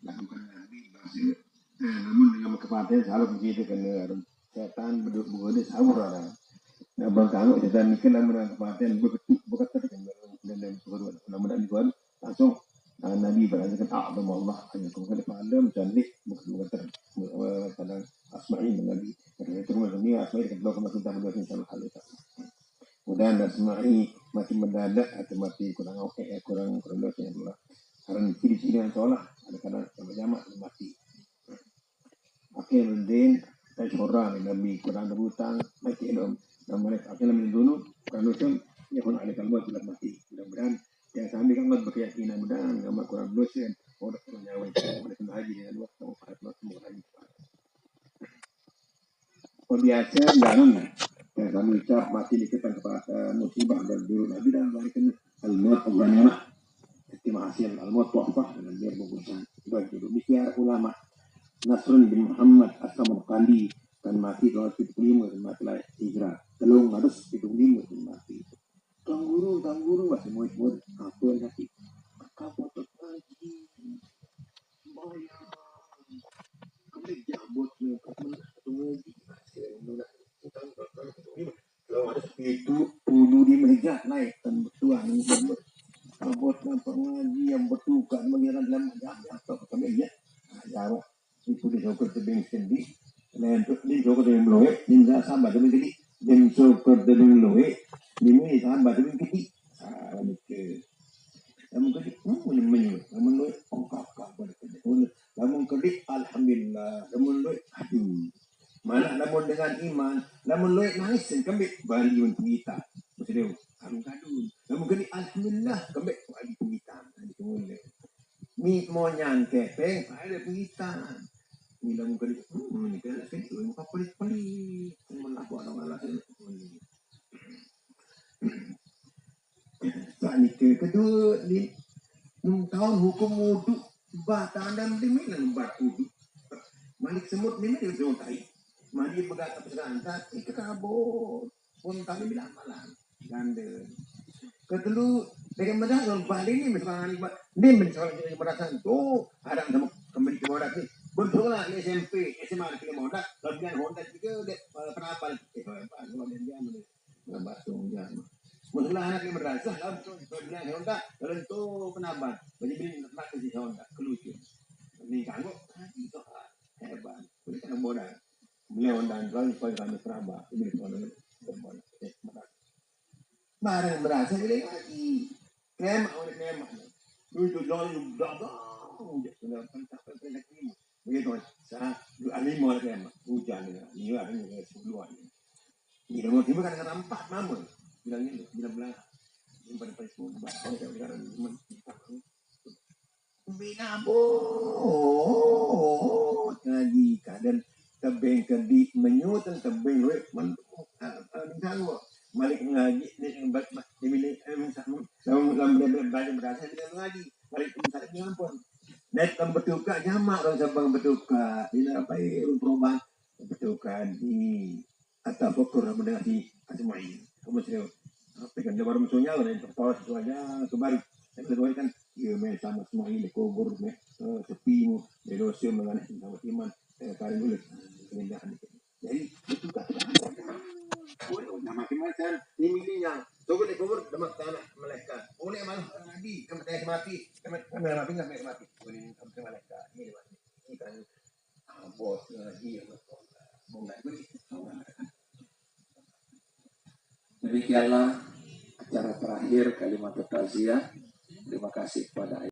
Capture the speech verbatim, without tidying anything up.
Lakukan Nabi bahasa. Nah, namun dengan kepaten salah kita kena setan beduk begode sahur ada. Nah, bang kanggo setan ni kena menang kepaten beketuk beketuk dengan dalam sahur. Namun ada tuan langsung, ah, Nabi berkata, "A'zam Allah, ajakum kada pandam cantik beketuk beketuk." Kadang Asma'i Nabi kata terus ni Asma'i kita belum kita berdua sama kali. Mudahan Asma'i mati mendadak atau mati kurang oke, eh, kurang kurang dosa ya Allah. Karena ciri-ciri yang sholat ada kadang sama jamaah mati. Oke, Nurdin, saya seorang Nabi kurang berhutang, mati dong. Dan mereka akhirnya minum dulu, kurang dosa, ya kalau ada kalbuat sudah mati. Mudah-mudahan yang sambil kan berkeyakinan mudahan nggak kurang dosa, orang kurang nyawa, orang kena haji dengan waktu, orang kena haji. Pebiasa dalam ya, kami ucap mati di kita kepada musibah dan dulu Nabi dan berikan al-maut ghanimah. Terima hasil al-maut tuhfah dengan dia bungkusan. Bagi demikian ulama Nasrun bin Muhammad As-Samarqandi kan mati tahun tujuh puluh lima dan mati lahir hijrah. Telung harus tujuh puluh lima dan mati. Tuan guru, tuan guru, masih murid-murid. Apa yang sakit? Kau patut ngaji. Bayang. Kami jabut ni, kau pernah satu ngaji. Saya nak utang kau tujuh puluh lima. Kalau ada sepitu, puluh di meja naik dan bertuah ni. Abot nampak ngaji yang bertukar mengira dalam jam jatuh kami ya. Nah, jawab. Iku di sokor tebing sendi, lentuk di sokor tebing meluik, di sahabat tebing gede, di sokor tebing meluik, di mini sahabat tebing gede. Ah, gitu. Namun gede, hmm, ini menyu. Namun luik, oh, kakak, pada gede. Namun gede, alhamdulillah. Namun luik, aduh. Mana namun dengan iman, namun luik nangis dan kembik, bali pun kita. Maksudnya, kadun-kadun. Namun gede, alhamdulillah, kembik, bali pun kita. Nah, gitu, mulai. Mi monyan kepeng, ada pengitan. Ni dah muka dia, hmm, ni kena kena, muka pelit-pelit. Mun apa orang alat ni. Tak ni ke kedua ni. Nung tahun hukum wudu, bah tandan dia ni nang bah wudu. Malik semut ni dia jauh tai. Mandi begat tapi serantat, itu kabur. Pun kami bilang malam. Ganda. Ketelu, dengan merasa kalau balik ni, misalnya ni, ni misalnya kita merasa tu, ada sama kembali ke Modak ni. Betul lah, ni S M P, S M A di Modak, kalau dia Honda juga, dia, eh, kenapa? Eh, apa, dia, dia, dia, dia, dia, dia, Masalah anak yang merasa, kalau betul, kalau dia Honda, kalau tu kenapa? Jadi beli nak ke si Honda, kelucu. Ni kanggo, ah, itu, ah, hebat. Boleh kena Modak. Beliau Honda, kalau kami kenapa? Ini Honda, Honda, eh, Modak. Barang berasa dia lagi. Kemak, oleh kemak. Dulu tu, dulu tu, dah, dah. Dia kena pentak, pentak, pentak, pentak. Begitu, sa-, dua, lima lagi kemak. Hujan dia. Lima, lima, sepuluh hari. Dia mau tiba kadang-kadang empat, nama. Bilang ni, bilang belah. Dia pada, pada sepuluh, empat, kalau dia kadang-kadang empat. Bina bot ngaji kaden tebeng kedi menyut tebeng luit men kanggo malik ngaji ni bat bat di mini em sam lam lam dia belajar berasa dia ngaji malik minta dia ampun. Naik kan betuka jamak orang sabang betuka di dalam air perubahan betuka di atau fokur mendengar si Asma'i. Kamu serius. Tapi kan dia baru musuhnya lah, yang tertawa sesuatu aja ke baru. Tapi kedua kan, iya main sama Asma'i, dia kubur, main, eh, sepi mu, dia dosa mengalah sama iman, eh, kali mulut. Kelindahan dikit. Jadi, itu tak ada. Boleh, nama macam-macam. Ini dia. Tunggu di kubur, demak tanah, malaikat. Boleh malah, Nabi, kan bertanya mati. Kan, kan, mati, kan, mati. Boleh, kan, malaikat. Ini dia mati. Ini kan, ah, bos, eh, dia, bos. Mau nggak boleh? Mau nggak? Demikianlah acara terakhir kalimat takziah. Terima kasih kepada